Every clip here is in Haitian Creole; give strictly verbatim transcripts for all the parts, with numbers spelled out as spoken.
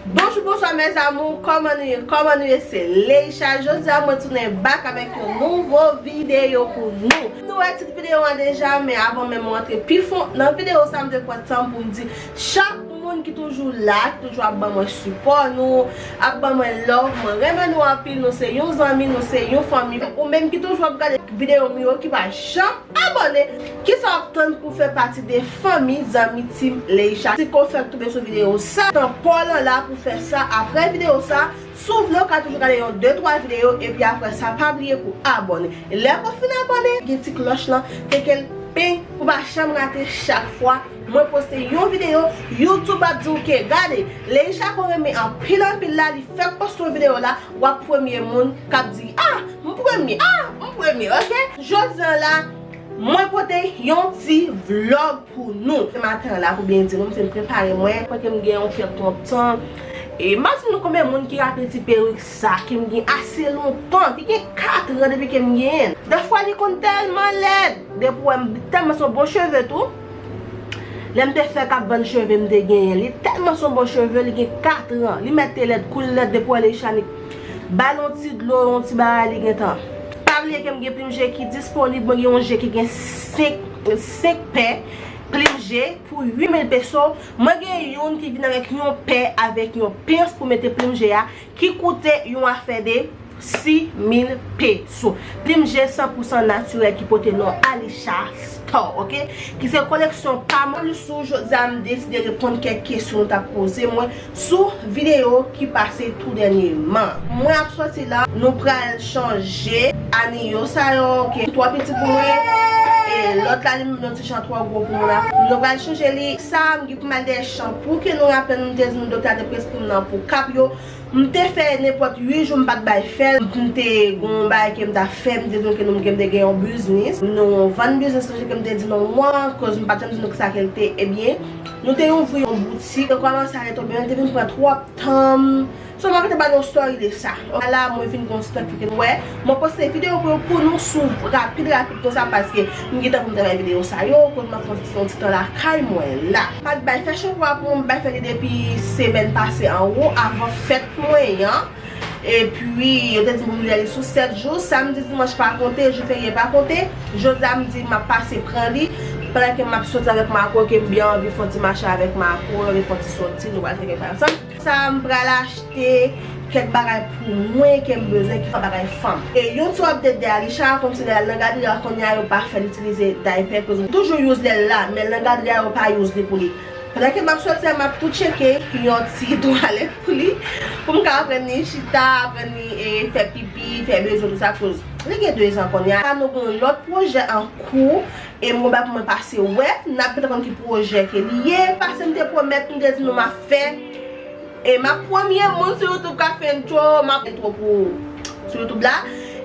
Bonjou, bonswa, mes amours, kòman nou ye? Kòman nou ye? Se Leisha. Jodi a, mwen tounen back avèk yon nouvo videyo pou nou. Nou wè tit videyo an deja, men avan menm mwen antre pi fon nan videyo sa, m te pran tan pou m di chak moun ki toujou la, ki toujou ap ban mwen sipò nou, ap ban mwen love, mwen renmen nou anpil, nou se yon zanmi, nou se yon fanmi. Ou menm ki toujou ap gade videyo m yo, ki pa janm abòne, kisa w ap tann pou fè pati de fanmi zanmi Team Leisha? Si ke w fèk tonbe sou videyo sa, tan pa w lan la pou fè sa apre videyo sa. Si w vle, w ka toujou gade yon de twa videyo, epi apre sa, pa bliye pou abòne. E lè ke w fin abòne, gen ti klòch lan, klike l, ping, pou pa janm rate chak fwa mwen poste yon videyo. YouTube ap di w ke, gade, Leisha ke w renmen anpil anpil la, li fèk poste yon videyo la, w ap premye moun k ap di, ah, m premye, ah, m premye, oke? Jodi a la, mwen pote yon ti vlòg pou nou. Se maten an la, pou byen di nou, m fin prepare mwen. Paske m gen yon kè kontan. E m pa di nou konbyen moun ki raple ti perik sa, ke m gen ase lontan, ki gen kat an depi ke m genyen l. Dèfwa li konn tèlman lèd, depi w wè m tèlman se yon bon cheve tou. Lè m te fè k ap vann cheve m te genyen. Li tèlman se yon bon cheve, li gen kat an. Li mèt te lèd, kou l lèd depi w wè Leisha, li ba l yon ti dlo, yon ti bagay, li gentan. Pa bliye ke m gen plim je ki disponib, mwen gen yon je ki gen senk, senk pè plim je pou uit mil peso. Mwen gen youn ki vin avèk yon pè avèk yon pens pou mete plim je a, ki koute yon afè de sis mil peso. Plim je san pou san natirèl ki pote non Alisha Store, oke? Ki se koleksyon pa m. Bonjou, jodi a m deside reponn kèk kesyon nou t ap poze mwen sou videyo ki pase tou dènyèman. Mwen ap sòti la, nou pral chanje aniyo sa yo, ke twò piti pou mwen, e lòt la li menm yon ti jan twò gwo pou mwen la. Nou pral chanje li. Sa, m gen pou m al dèyè chanpou ke nou raple nou te di nou doktè a te preskri m nan pou kap yo. M te fè nenpòt uit jou m pa t bay fè l. M te gon bagay ke m ta fè, m te di nou ke nou, ke m te gen yon biznis. Nou vann biznis lan jan ke m te di nou an, koz m pa t janm di nou kisa ke l te. Ebyen, nou te ouvri yon boutik. Yo kòmanse ale tonbe, men l te vin pran twòp tan m. So, m ap rete ba nou story de sa. Ala, mwen vin gon ti tan ke nou wè. Mwen poste videyo pou, pou nou sou rapid, rapid konsa, paske m gentan pou m travay videyo sa yo, kote m ap fè yon ti, yon ti tan lakay mwen la. Pa t bay fè chanpou a pou mwen, m bay fè li depi semèn pase anwo, avan fèt mwen an. Epi, yo te di m pou m li sou sèt jou, samdi, dimanch pa konte, jou ferye pa konte. Jodi a, m di m ap pase pran li. Pandan ke m ap soti avèk Marco, ke m byen anvi fè yon ti mache avèk Marco, anvi fè yon ti soti, nou pral fè kèk bagay ansanm. Sa, m pral achte kèk bagay pou mwen ke m bezwen, ki fè bagay fanm. E yon ti update de Alisha, kòmsi lè l nan gadri a kounye a yo pa fè l itilize daypè, koz m toujou use lè l la, men l nan gadri a yo pa use li pou li. Pandan ke m ap soti a, m ap tou tcheke yon ti twalèt pou li, pou m ka aprann li chita, aprann li, e, fè pipi, fè bezwen, tout sa, koz li gen de zan kounye a. Nou gen yon lòt pwojè an kou, e m gon bagay pou mwen pase wè, n ap gentan konn ki pwojè ke li ye. Pase m te pwomèt, m te di nou m ap fè. E m ap premye moun sou YouTube k ap fè intro, m ap intro pou, sou YouTube la.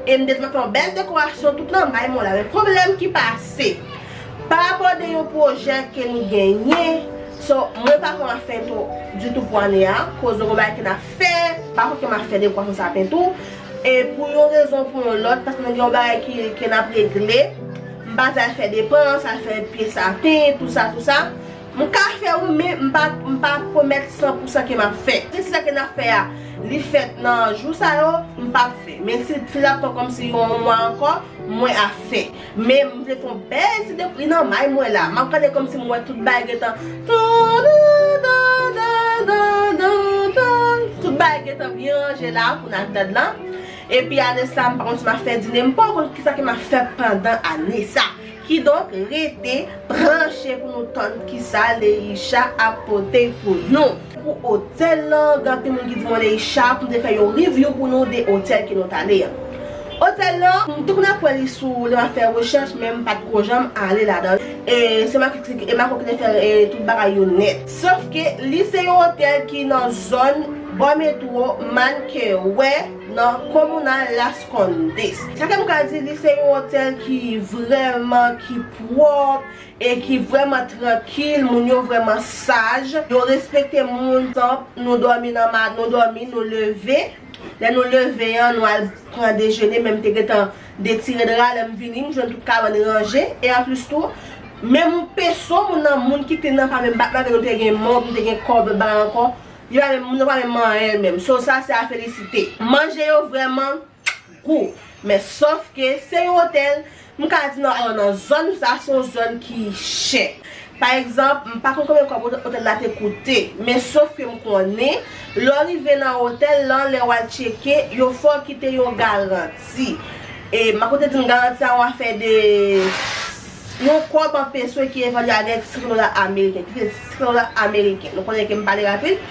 E m te di m ap fè yon bèl dekorasyon tout nan may mwen la. Men pwoblèm ki pase, pa rapò de yon pwojè ke nou genyen, so, mwen pa kwè m ap fè intro ditou pou ane a, koz nou gon bagay ke n ap fè, pa kwè ke m ap fè dekorasyon sa pen tou. E pou yon rezon ou pou yon lòt, paske nou gen yon bagay ki, ke n ap regle. M pa di al fè depans, al fè pye saten, tout sa, tout sa. M ka fè wi, men m pa, m pa pwomèt san pou san ke m ap fè. Si sa ke n ap fè a, li fèt nan jou sa yo, m p ap fè. Men si, si l ap pran kòmsi yon mwa ankò, mwen ap fè. Men m te fè yon bèl ti depri nan may mwen la. M ap gade kòmsi m wè tout bagay gentan. Tout bagay gentan byen ranje la pou n al gad lan. Epi ane sa, m pa konn si m ap fè dine, m pa konn kisa ke m ap fè pandan ane sa. Kidonk, rete branche pou nou tann kisa Leisha ap pote pou nou. Pou otèl lan, gen anpil moun ki di mwen Leisha pou m te fè yon review pou nou de otèl ke nou t ale an. Otèl lan, m te konn ap wè li sou lè m ap fè rechèch, men m pa t ko janm ale ladan l. E se Marco ki, e Marco ki te fè, e, tout bagay yo nèt. Sòf ke li se yon otèl ki nan zòn bò metwo Manquehue, nan komuna Las Condes. Sa ke m ka di, li se yon otèl ki vrèman, ki pwòp e ki vrèman trankil. Moun yo vrèman saj. Yo respekte moun. Egzanp, nou dòmi nan ma-, nou dòmi, nou leve. Lè nou leve an, nou al pran dejene, men m te gentan detire dra. Lè m vini, m jwenn tout kabann ranje. E anplis tou, menm peso moun nan, moun ki te nan pa menm bat, malgre nou te gen mòb, nou te gen kòb, bagay ankò, Li pa menm, moun yo pa menm manyen l menm. So, sa se a felisite. Manje yo vrèman gou. Men sòf ke se yon otèl, m ka di nan, nan zòn sa, se yon zòn ki chè. Pa egzanp, m pa konn konbyen kòb otèl la te koute, men sòf ke m konnen, lè w rive nan otèl lan, lè w al tcheke, yo fè w kite yon garanti. E m pa konn te di m garanti a yon afè de yon kòb an peso ki evalye avèk senk dola ameriken. Ki se senk dola ameriken. Nou konnen ke m pale rapid.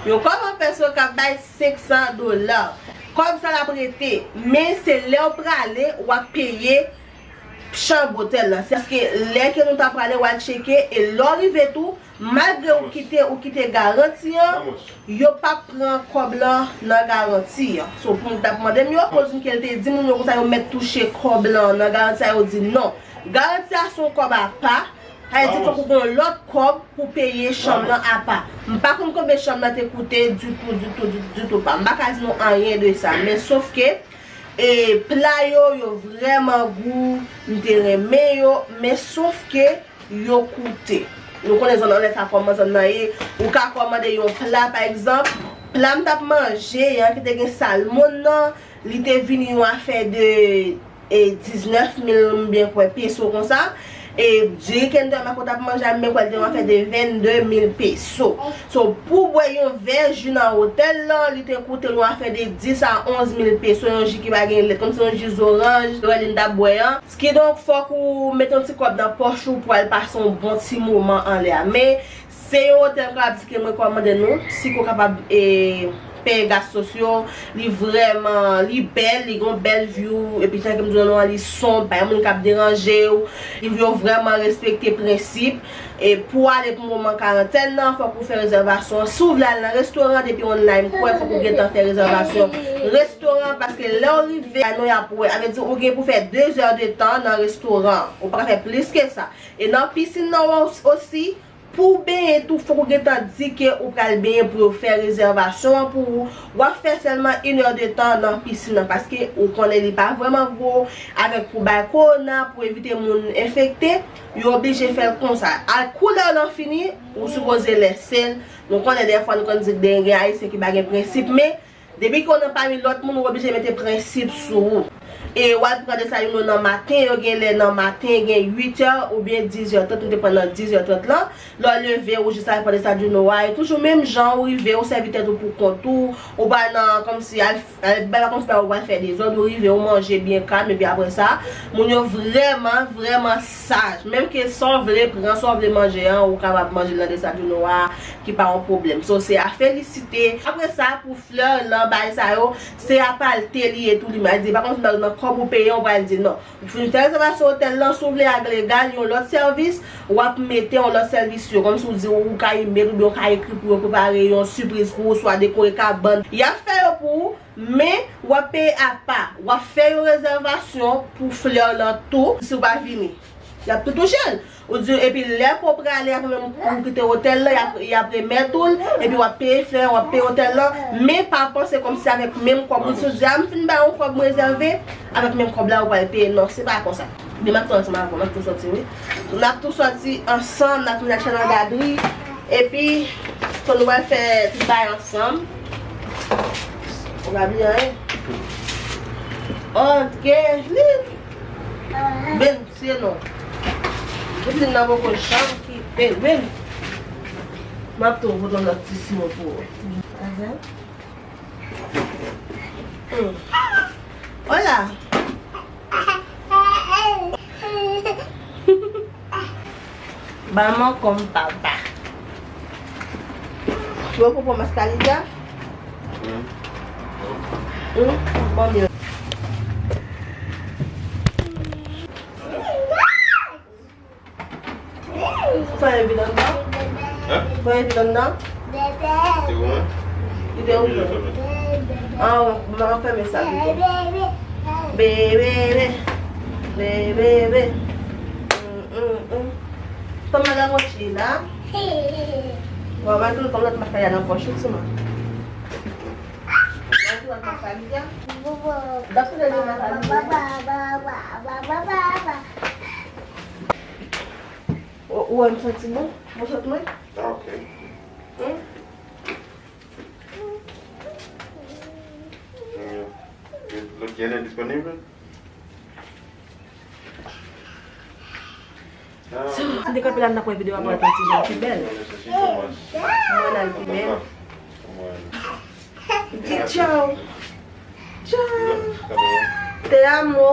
Yon kòb an peso k ap bay senk san dola. Kòb sa l ap rete, men se lè w prale, w ap peye chanm otèl lan. Se paske lè ke nou ta prale, w al tcheke, e lè w rive tou, malgre ou kite, ou kite garanti an, yo p ap pran kòb lan nan garanti an. So, pou moun ki t ap mande m yo, koz m ke l te di moun yo konsa yo mèt touche kòb lan nan garanti a, yo di non. Garanti a se yon kòb apa, sa vle di fòk ou gen yon lòt kòb pou peye chanm lan apa. M pa konn konbyen chanm lan te koute ditou, ditou, ditou, ditou pa. M pa ka di nou anyen de sa, men sòf ke, e, pla yo, yo vrèman gou, m te renmen yo, men sòf ke yo koute. Nou konnen zòn anlè sa kòman zòn nan ye. Ou ka kòmande yon pla, pa egzanp, pla m t ap manje an ki te gen salmon nan, li te vini yon afè de, e, diznèf mil, m byen kwè, peso konsa. E diri ke m t ap manje a, m byen kwè l te yon afè de vennde mil peso. So, pou w bwè yon vè ji nan otèl lan, li te koute yon afè de dis a onz mil peso, yon ji ki pa gen lèt, kòmsi yon ji zoranj, lè li n t ap bwè an. Kidonk, fòk ou mete yon ti kòb nan pòch ou pou al pase yon bon ti moman anlè a. Men, se yon otèl m kapab di ke m rekòmande nou, si ke w kapab, e, peye gas sosyo, li vrèman, li bèl, li gen yon bèl view, epi jan ke m di w lan, li sonb, pa gen moun k ap deranje w, yo vrèman respekte prensip. E pou w ale pou moman karantèn nan, fòk ou fè rezèvasyon. Si w vle al nan restoran depi online, m kwè fòk ou gentan fè rezèvasyon restoran, paske lè w rive, a nou y ap wè. Sa vle di ou gen pou fè de zè de tan nan restoran. Ou pa ka fè plis ke sa. E nan pisin nan os-, osi, pou w benyen tou, fòk ou gentan di ke ou pral benyen pou yo fè rezèvasyon an pou ou. W ap fè sèlman inè de tan nan pisin nan, paske ou konnen li pa vrèman gwo, avèk pou bay kowona, pou evite moun enfekte. Yo oblije fè l konsa. A, kou lè w lan fini, ou sipoze lèse l. Nou konnen dèfwa nou konn di gen, gen Ayisyen ki pa gen prensip, men depi ke w nan pami lòt moun, ou oblije mete prensip sou ou. E w al pran desayouno nan maten, yo gen lè nan maten, gen uit è oubyen diz è trant, nou te pran nan diz è trant lan. Lè w leve, ou jis al pran desayouno a, e toujou menm jan, ou rive, ou sèvi tèt ou pou kont ou, ou pa nan kòmsi al Bay pa kòmsi pa ou pral fè dezòd, ou rive, ou manje byen kalm, epi apre sa, moun yo vrèman, vrèman saj. Menm ke sa w vle pran, sa w vle manje an, ou kapab manje l nan desayouno a, ki pa yon pwoblèm. So, se a felisite. Apre sa, pou flè lan, bagay sa yo, se a palte li ye tou li menm. Di, pa kòmsi nan, nan kòb ou peye, ou pral di non. Ou fin fè rezèvasyon otèl lan, si w vle ak legal, yon lòt sèvis, w ap mete yon lòt sèvis yo. Kòmsi w di, ou ka imèl oubyen w ka ekri pou yo prepare yon sipriz pou ou, swa dekore kabann. Y ap fè yo pou ou, men w ap peye apa. W ap fè yon rezèvasyon pou flè lan tou, si w pa vini. Y ap tou touche l. Ou di, epi lè ke w prale, apre menm pou w kite otèl lan, y ap, y ap remèt ou l, epi w ap peye flè, w ap peye otèl lan, men pa panse kòmsi avèk menm kòb ou di, a, m fin bay yon kòb, m rezève, avèk menm kòb la, ou pral peye. Non, se pa konsa. Men m ap tou ansanm avè w, m ap tou sòti, wi. N ap tou sòti ansanm, n ap vin al chè nan gadri, epi, tou nou pral fè tout bagay ansanm. Ou pa bliye anyen. Ok, vin. Ben, Se non. Depi nan poko janm kite, men. M ap tou pote yon lòt ti siwo pou ou. Avè. Hmm. Hola. Ba m ankò m papa. Ou poko pran mascarilla? Hmm. Hmm? Bon, byen. Fè yon vin anndan? Hein? Fè yon vin anndan? Te ouvè? Li te ouvè. Ah, bon, m ap fèmen sa pito. Bebe, bebe, bebe. Mm, mm, mm. Toma la mochila. Bon, m a tou lòt mascara nan pòch ou, Toma. M a tou lòt mascara. Ou, ou wè m santi bon? Bon sant mwen? Ah, ok. Hmm? Kèlè disponib? So, m te kanpe la, m t ap wè videyo a pou wè ti jan l pi bèl. Mwen al pi bèl. Di tchao. Tchao. Te amo.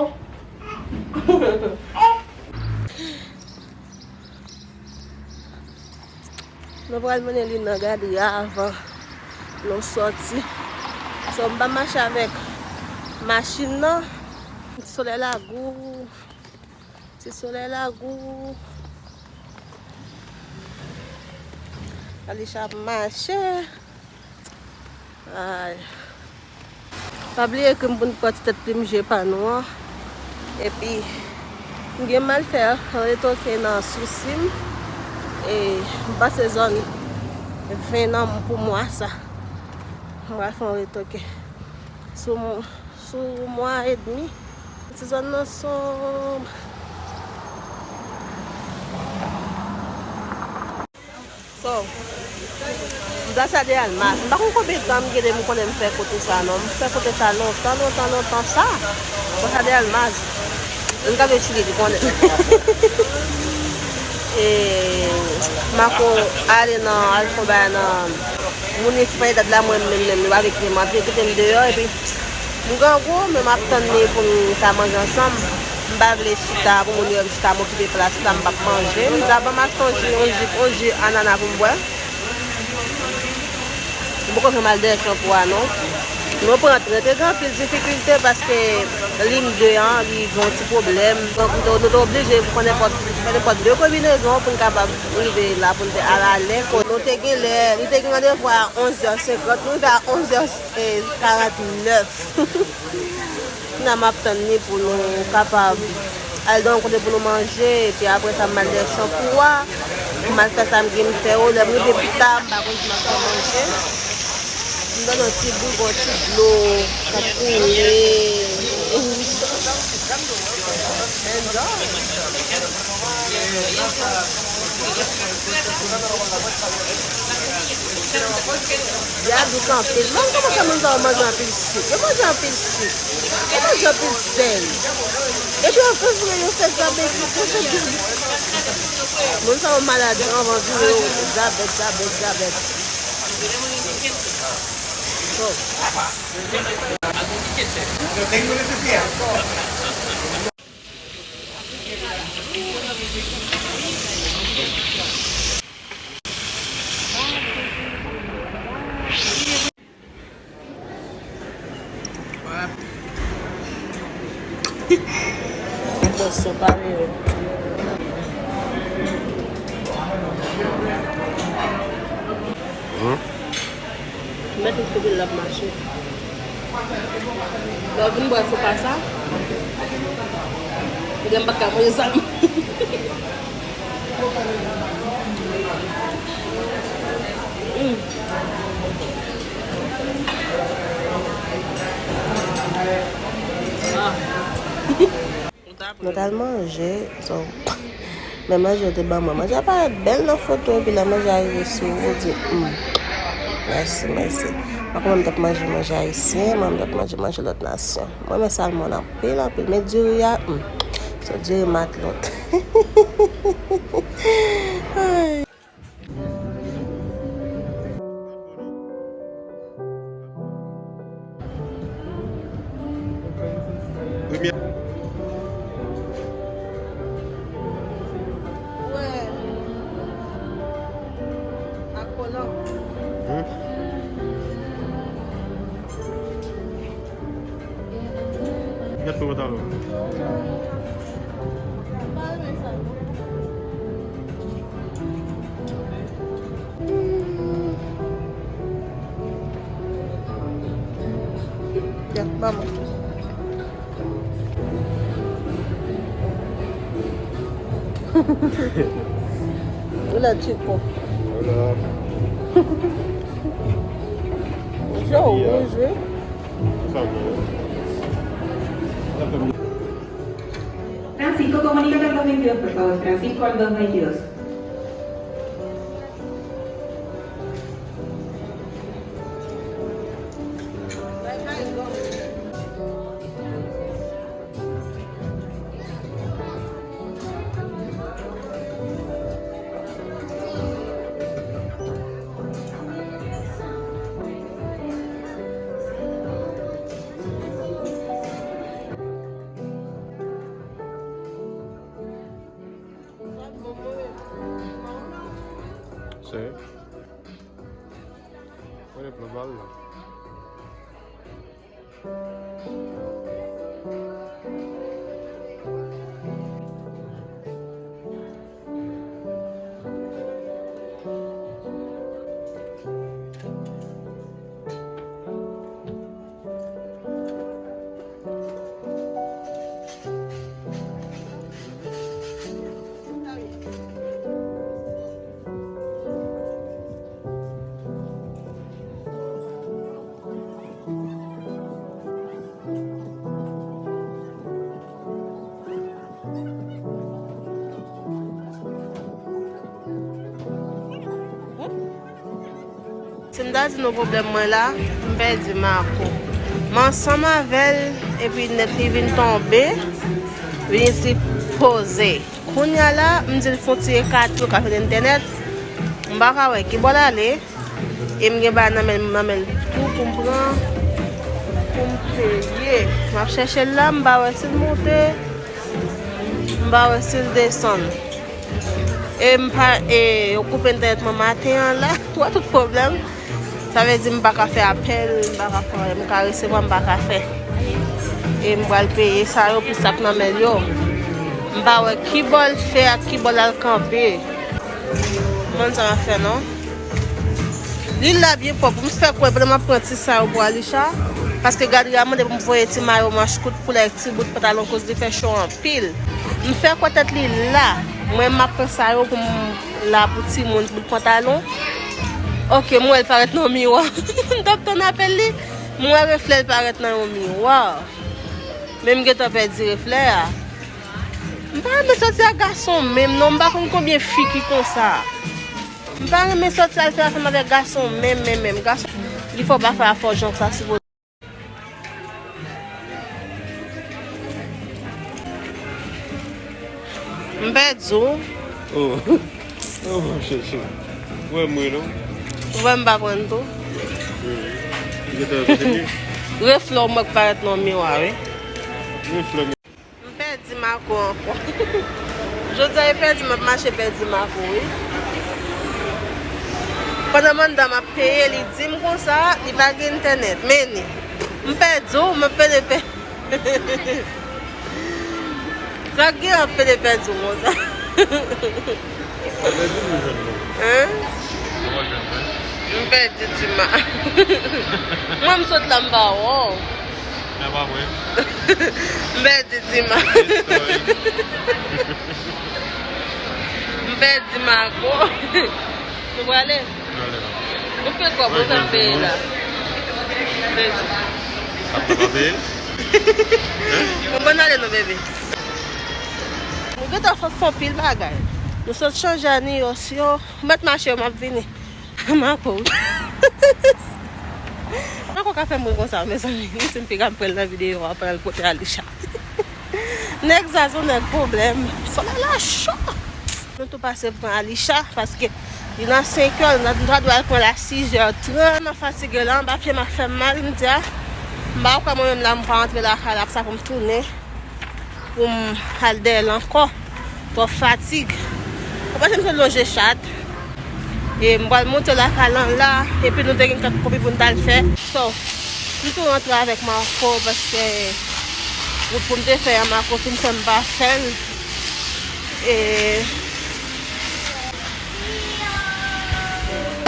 Nou pral mennen li nan gadri a avan nou sòti. So, m pa mache avèk machin nan. Ti solèy la gou. Ti solèy la gou. Alisha ap mache. Ay. Pa bliye ke m pou n pran ti tèt plim je pa nou an. Epi, m gen mal fè retoke nan sousi m. E, m pase zòn ven nan pou mwa sa. M pral fè yon retoke. Sou, sou mwa edmi. Ti zòn nan sonb. So, m pase a Dèyalmaz. M pa konn konbyen tan m gen depi m konnen m fè kote sa non. M fè kote sa lontan, lontan, lontan sa. M pase a Dèyalmaz. M gade Chili, li konnen. E, Marco ale nan, al fè yon bagay nan minisipalidad la, mwen menm, menm, li pa vle kite m antre, kite m deyò, epi m grangou, men m ap tann li pou n ka manje ansanm. M pa vle chita, pou moun yo wè m chita, m okipe plas la, m p ap manje. M di a ban m al fè yon ji, yon ji, yon ji anana pou m bwè. M poko janm al dèyè chanpou a, non. Nou pran tren, te gen anpil difikilte paske liy de an, li gen yon ti pwoblèm. Donk, nou te, nou te oblije pran nenpòt, fè nenpòt de konbinezon pou n kapab rive la, pou n te al alè. Kon nou te gen lè, nou te gen randevou a onz è senkant, nou rive a onz è karant nèf. Kounye a m ap tann li pou nou kapab al nan yon kote pou nou manje, epi apre sa, m al dèyè chanpou a, m al fè sa m gen m fè yo. Lè m rive pita, m pa konn si m ap fè manje. M tann yon ti bougon, ti dlo k ap koule. Enjoy. Bia dous anpil. Mwen kòmanse moun sa yo manje anpil sik. Yo manje anpil sik. Yo manje anpil sèl. Epi yo vle yo fè dyabèt, yo fè dyabèt. Moun sa yo malad anvan vire yo dyabèt, dyabèt, dyabèt. So. Bòs sa pa rele. Mèt ou kote l ap mache. Lè w vin bwè sopa sa, ou gen m pa ka manje sa. Mm. Ah. Nou t al manje, so, men manje yo te ban mwen. Manje a parèt bèl nan foto, epi lè manje a rive sou ou, ou di, hmm, mèsi, mèsi. Pa kòman m t ap manje manje ayisyen, mwen m t ap manje manje lòt nasyon. Mwen renmen salmon anpil, anpil, men diri a, hmm, se diri matlot. Ay. Premye. Wè. Ak kolan. Hmm. Gèt pou pantalon. Gèt manman. Ou la Chico. Hola. Yo, bonjou. Francisco, comunícate al dos veintidós, por favor. Francisco al dos veintidós. Bal la. Si m ta di nou pwoblèm mwen la, m pèdi Marco. M ansanm avè l, epi nèt li vin tonbe, vin isit poze. Kounye a la, m di l fon ti ekate, yo ka fè entènèt. M pa ka wè ki bò l ale. E m gen bagay nan men, nan men l tou pou m pran, pou m peye. M ap chèche l la, m pa wè si l monte, m pa wè si l desann. E m pa, e yo koupe entènèt mwen maten an la, w wè tout pwoblèm. Sa vle di m pa ka fè apèl, m pa ka fè, m ka resevwa, m pa ka fè. E m pral peye sa yo pou sa k nan men l yo. M pa wè ki bò l fè ak ki bò l al kanpe. Mwen sa m ap fè non. Li la byen pwòp. M fè kwè pandan m ap pran ti sa yo pou Alisha. Paske Gadri a mande pou m voye ti mayo manch kout koulè ak ti bout pantalon koz li fè cho anpil. M fè kwè tèt li la. Mwen m ap pran sa yo pou m la pou timoun, ti bout pantalon. Ok, m wè l parèt nan yon miwa. M t ap tann apèl li. M wè reflè l parèt nan yon miwa. Men m gentan pèdi reflè a. M pa renmen sòti ak gason menm non, m pa konn konbyen fi ki konsa. M pa renmen sòti al fè ansanm avèk gason menm, menm, menm. Gason, li fè w pa fè afè w jan w ta sipoze. M pèdi w. Oh. Oh, m chèche. Ou wè m wi non. Ou wè m pa konn tou. Wi. Ou gentan wè kote m ye? Reflè w mwen k parèt nan miwa wi. Reflè m. M pèdi Marco ankò. Jodi a e pèdi m ap mache pèdi Marco wi. Pandan mandan m ap peye, li di m konsa, li pa gen entènèt. Men ni. M pèdi w, m ap pede pè. Sa k gen ap pede pèdi w konsa? Pèdi m jwenn non. Hein? Ou pa jwenn mwen? M pèdi Tima. Mwen m sot la m pa wè w. Nan pa vre. M pèdi Tima. Istorik. M pèdi Marco. Nou prale? Nou ale la. Nou pè kòb ou t ap peye la. Pèdi. Ap pa peye? Bon, bon, ale non, bebe. Nou gentan fè, fè anpil bagay. Nou sot chanje aniyòs yo. Mèt mache yo, m ap vini. Marco. Marco ka fè m ri konsa, mezanmi. Li di m piga m pran l nan videyo a pandan l pote Alisha. Nèg zazou, nèg pwoblèm. Solèy la cho. Nou tou pase pran Alisha, paske li nan senk è, nou ta dwe al pran l a sis è trant. Tèlman fatige la, anba pye m ap fè m mal, m di a, m pa kwè mwen menm la, m pa antre lakay la, ap sa pou m tounen. Pou m al dèyè l ankò. Twòp fatig. Ou panse m te lonje chat? E m pral monte lakay lan la, epi nou te gen kèk konpi pou n t al fè. So, m tou rantre avèk Marco, paske wout pou m te fè a, Marco fin fè m pa fè l. E,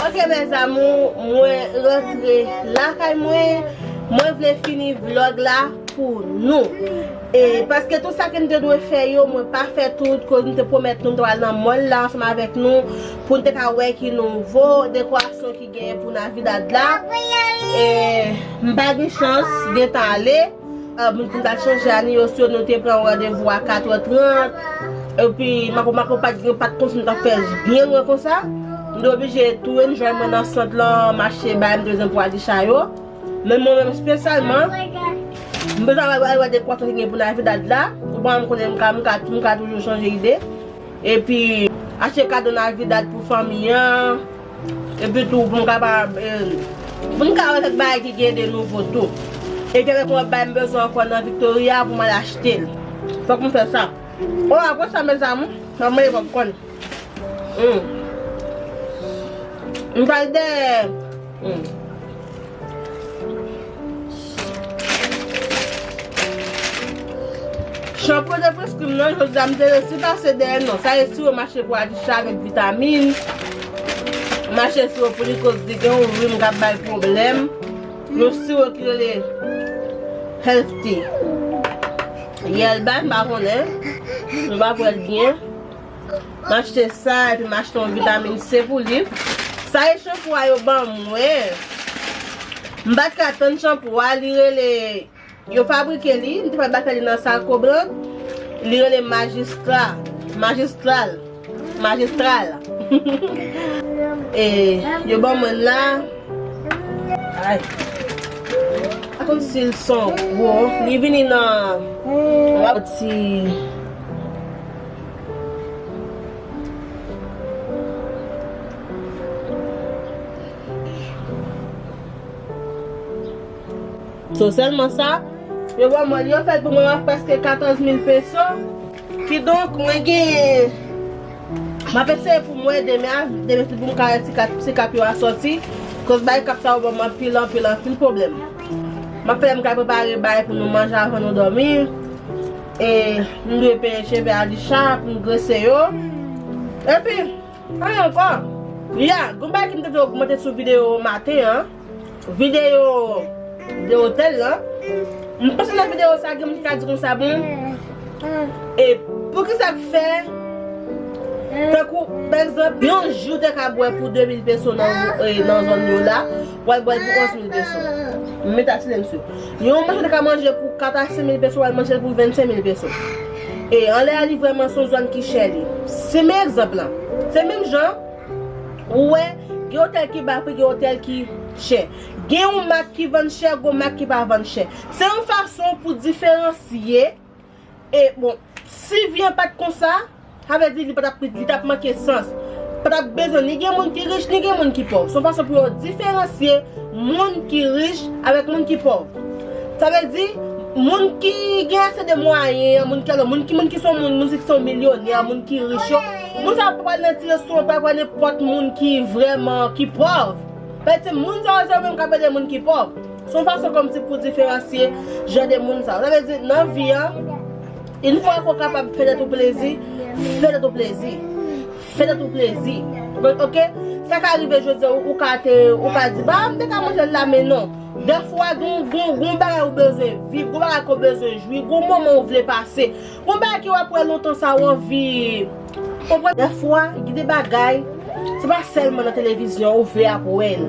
ok, mes amours, mwen rantre lakay mwen. Mwen vle fini vlòg la pou nou. E, paske tout sa ke m te dwe fè yo, mwen pa fè tout, koz m te pwomèt nou m t al nan mall la ansanm avèk nou, pou n te ka wè ki nouvo dekorasyon ki genyen pou Navidad la. E, m pa gen chans gentan ale, e, pou m t al chanje aniyòs yo, nou te pran randevou a kat è trant. Epi, Marco, Marco pa t gen, pa t konn si m t ap fè byen lwen konsa. M te oblije tounen jwenn mwen nan sant lan, m achte bagay m te bezwen pou Alisha yo. Men mwen menm espesyalman, m bezwen al, al wè dekorasyon ki gen pou Navidad la. Ou konprann, m konnen m ka, m ka, m ka toujou chanje ide. Epi, achte kado Navidad pou fanmi an. Epi tou, pou m kapab, eh, pou m ka wè kèk bagay ki gen de nouvo tou. Epi avèk yon lòt bagay m bezwen ankò nan Victoria pou m al achte l. Fòk m fè sa. O, apre sa, mes amours, m ap manje popcorn. Hmm. M pral dèyè. Hmm. Chanpou yo te preskri m nan, jodi a m te resi pase dèyè l non. Sa e siwo mache pou Alisha avèk vitamin. M achte siwo pou li koz li gen yon rim k ap ba l pwoblèm. Yon siwo ki rele Healthy. Yè l bay, m pa konnen. M pa pran l byen. M achte sa, epi m achte yon vitamin C pou li. Sa e chanpou a yo ban mwen. M pa t ka tann chanpou a, li rele Yo fabrike li, m te fè batay li nan Saco Blanc. Li rele Magistra, Magistral, Magistral. E yo ban mwen la. Ay. Pa konn si l son gwo. Li vini nan yon ti So sèlman sa, yo ban mwen, yo fè l pou mwen, mwen prèske katòz mil peso. Kidonk, mwen gen, m ap eseye pou mwen demen, demen pou m ka wè si kap, si kap yo a sòti. Koz bay kap sa yo ban mwen anpil, anpil, anpil pwoblèm. M ap fè m ka prepare bay pou nou manje avan nou dòmi. E m dwe penyen cheve Alisha pou m grese yo. Epi, anyen ankò. Ya, gon bagay ki m te vle ogmante sou videyo maten an. Videyo de otèl lan. M panse nan videyo sa, gen moun ki ka di konsa, bon. E poukisa k fè, tankou, pa egzanp, yon jou te ka bwè pou de mil peso nan, e, nan zòn yo la, w al bwè l pou onz mil peso. M met a silensyo. Yon manje te ka manje pou kat a senk mil peso, w al manje l pou vennsenk mil peso. E anlè a, li vrèman se yon zòn ki chè li. Se men egzanp lan. Se menm jan, ou wè, gen otèl ki ba pri, gen otèl ki chè. Gen yon mak ki vann chè, gen yon mak ki pa vann chè. Se yon fason pou diferansye. E bon, si vi an pa t konsa, sa vle di li pa t ap, li t ap manke sans. Pa t ap bezwen ni gen moun ki rich, ni gen moun ki pòv. Se yon fason pou yo diferansye moun ki rich avèk moun ki pòv. Sa vle di, moun ki gen ase de mwayen, moun ki, alò, moun ki, moun ki se yon moun, moun ki se yon milyonè, moun ki rich yo, moun sa yo pa pral nan ti restoran, pa pral nenpòt moun ki vrèman, ki pòv. Paske moun sa yo, se yo menm k ap ede moun ki pòv. Se yon fason kòmsi pou diferansye jan de moun sa yo. Sa vle di, nan vi an, yon fwa ke w kapab fè tèt ou plezi, fè tèt ou plezi. Fè tèt ou plezi. Bon, ok? Sa ka rive jodi a, ou, ou ka te, ou ka di, ba, m te ka manje l la, men non. Dèfwa, gon, gon, gon bagay ou bezwen viv, gon bagay ke w bezwen jwi, gon moman ou vle pase. Gon bagay ke w ap wè lontan sa, ou anvi. Konprann? Dèfwa, gen de bagay, se pa sèlman nan televizyon ou vle ap wè l.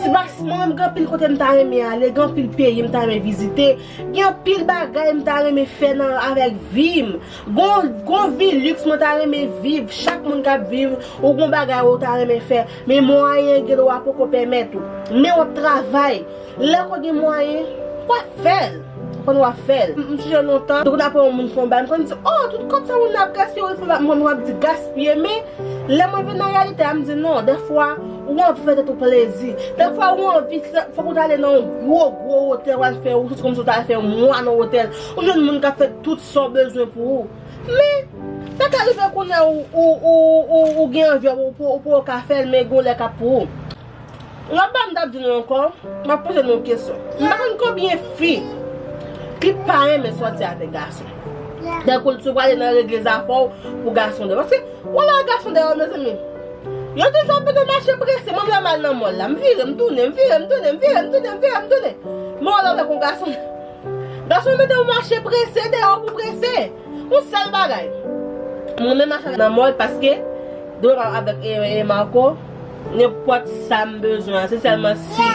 Se pa, mwen menm, gen anpil kote m ta renmen ale, gen anpil peyi m ta renmen vizite, gen anpil bagay m ta renmen fè nan, avèk vi m. Gon, gon vi liks mwen ta renmen viv. Chak moun k ap viv, ou gon bagay ou ta renmen fè. Men mwayen gen dwa poko pèmèt ou. Men w ap travay. Lè w gen mwayen, w ap fè l. Konn w ap fè l. M, m sonje lontan, depi n ap wè yon moun fè yon bagay, m konn di, oh, tout kòb sa moun nan ap gaspiye, wi, fè bagay. Mwen, mwen ap di gaspiye, men lè mwen vin nan reyalite a, m di non, dèfwa, ou anvi fè tèt ou plezi. Dèfwa, ou anvi fè, fòk ou ta ale nan yon gwo, gwo otèl, w al fè, ou santi kòmsi w ta al fè yon mwa nan otèl. Ou jwenn moun k ap fè tout sa w bezwen pou ou. Men, sa ka rive kounye a ou, ou, ou, ou, ou gen anvi, ou, ou, ou poko ka fè l, men gon lè k ap pou ou. Lòt bagay m t ap di nou ankò, m ap poze nou yon kesyon. M pa konn konbyen fi ki pa renmen sòti avèk gason. Tankou si w prale nan regle zafè w pou gason dèyè. Paske, w wè lè gason dèyè, mezanmi. Yo toujou ap mete w mache prese. Mwen menm lè m al nan mòl la, m vire, m tounen, m vire, m tounen, m vire, m tounen, m vire, m tounen. Men w wè lè w avèk yon gason. Gason mete w mache prese, dèyè w pou prese. Yon sèl bagay. Mwen menm mache nan mòl paske demen m ap avèk, e, e, Marco, nenpòt sa m bezwen an, se sèlman si,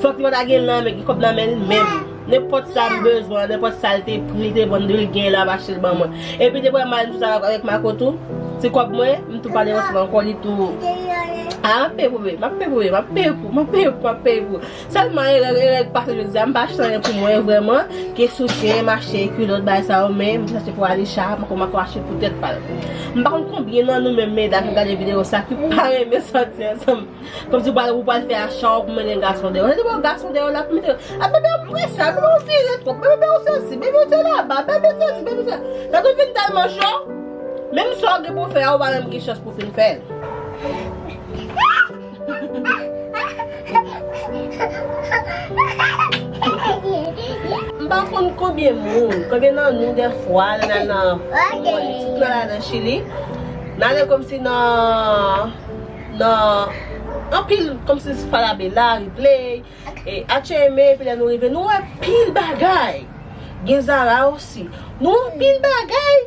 fòk li pa ta gen nan men, gen kòb nan men l menm. Nenpòt sa m bezwen an, nenpòt sa l te pri, li te vann, li gen, l ap achte l ban mwen. Epi depi m al, m tou sa avèk Marco tou, ti kòb mwen, m tou pa depanse l ankò, li tou. A, m ap peye pou, m ap peye pou, m ap peye pou, m ap peye pou, m ap peye pou. Sèlman erè, erè k pase jodi a, m pa achte anyen pou mwen vrèman, ke soutyen, m achte kilòt, bagay sa yo, men m achte pou Alisha, m poko, m poko achte pou tèt pa l. M pa konn konbyen nan nou menm medam ki gade videyo sa ki pa renmen sòti ansanm. Kòmsi ou pral, ou pral fè acha w pou mennen gason dèyè w. Se depi w gason dèyè w la pou mete, a, bebe, ou prese, a, bebe, ou vire twòp, bebe, ou sesi, bebe, ou se laba, bebe, ou sesi, bebe, ou sesi. Lè tout vin tèlman cho, menm sa w gen pou fè a, ou pa menm gen chans pou fin fè l. M An konn konbyen moun, konbyen nan nou dèfwa, lè n al nan, tout nan ladan Chili, n ale kòmsi nan, nan, anpil, kòmsi Falabella, Ripley, e H M, epi lè nou rive, nou wè pil bagay. Gen Zara osi. Nou wè pil bagay.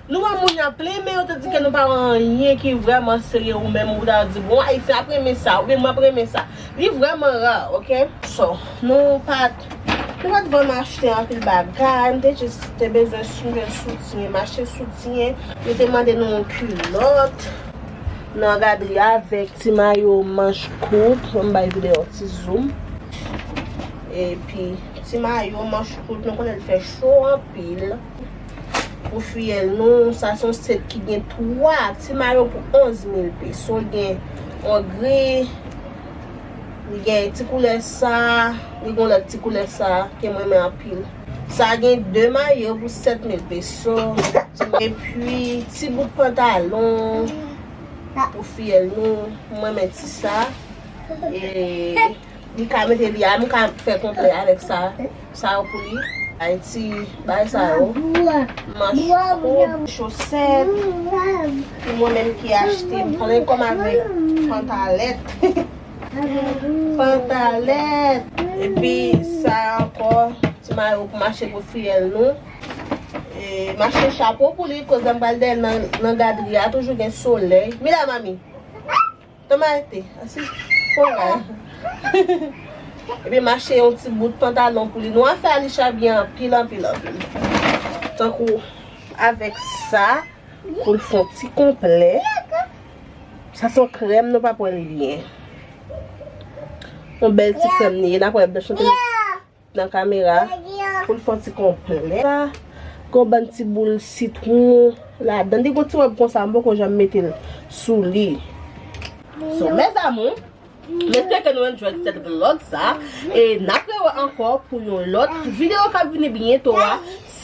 Nou wè moun y ap plenyen, men yo te di ke nou pa wè anyen ki vrèman serye ou menm ou ta di, bon, Ayisyen ap renmen sa, oubyen mwen ap renmen sa. Li vrèman ra, oke? So, nou pa t, nou pa t vrèman achte anpil bagay, m te jis te bezwen, m jwenn soutyen, m achte soutyen. Yo te mande nou yon kilòt nan gadri avèk ti mayo manch kout, m bay videyo ti zoom. Epi, ti mayo manch kout, nou konnen l fè cho anpil. Pou fiyèl nou, sa se yon set ki gen twa ti mayo pou onz mil peso. Li gen yon gri, li gen ti koulè sa, li gen yon lòt ti koulè sa ke mwen renmen anpil. Sa gen de mayo pou sèt mil peso. Epi ti bout pantalon pou fiyèl nou, mwen renmen ti sa. E Li ka mete li a, m ka fè konplè avèk sa, sa yo pou li. Ay ti bay sa yo. Manch kout, chosèt. Pou mwen menm ki achte, m pran kòm avèk pantalèt. Pantalèt. Epi sa ankò, ti mayo pou mache pou fiyèl nou. E, m achte chapo pou li, koz lè m pral dèyè nan, nan gadri a, toujou gen solèy. Mila mami. Toma ete, asi. Konga. Epi m achte yon ti bout pantalon pou li. Nou afè Alisha byen anpil, anpil, anpil. Tankou avèk sa, pou l fè yon ti konplè. Sa se yon krèm, nou pa pran li byen. Yon bèl ti krèm li ye, n ap wè blanch nan kamera pou l fè yon ti konplè. Gon bann ti boul sitwon ladan. Li gon ti wòb konsa, m poko janm mete l sou li. So, mes amours, m espere ke nou enjoy sèt vlog sa. E n ap rewè ankò pou yon lòt videyo k ap vini byento a.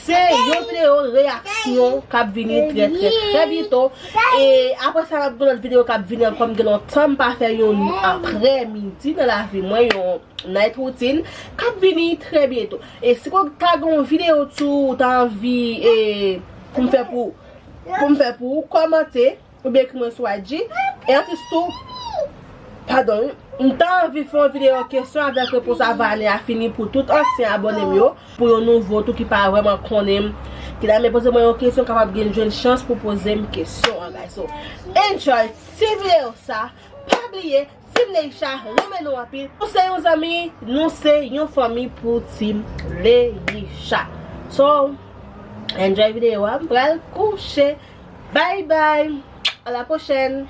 Se yon videyo reyaksyon k ap vini trè, trè, trè byento. E apre sa, n ap gen lòt videyo k ap vini ankò. M gen lontan m pa fè yon aprè midi nan lavi mwen, yon night routine k ap vini trè byento. E si w ta gen yon videyo tou, ou ta anvi, e, pou m fè pou, pou m fè pou ou, kòmante, oubyen ekri mwen sou I G. E anplis tou, padon, m ta anvi fè yon videyo kesyon avèk repons avan ane a fini pou tout ansyen abòne m yo, pou yon nouvo tou ki pa vrèman konnen m, ki ta renmen poze mwen yon kesyon, kapab gen jwenn chans pou poze m kesyon an, guys. So, enjoy ti videyo sa. Pa bliye, Team Leisha renmen nou anpil. Nou se yon zanmi, nou se yon fanmi pou Team Leisha. So, enjoy videyo a, m pral kouche. Bye bye. À la prochaine.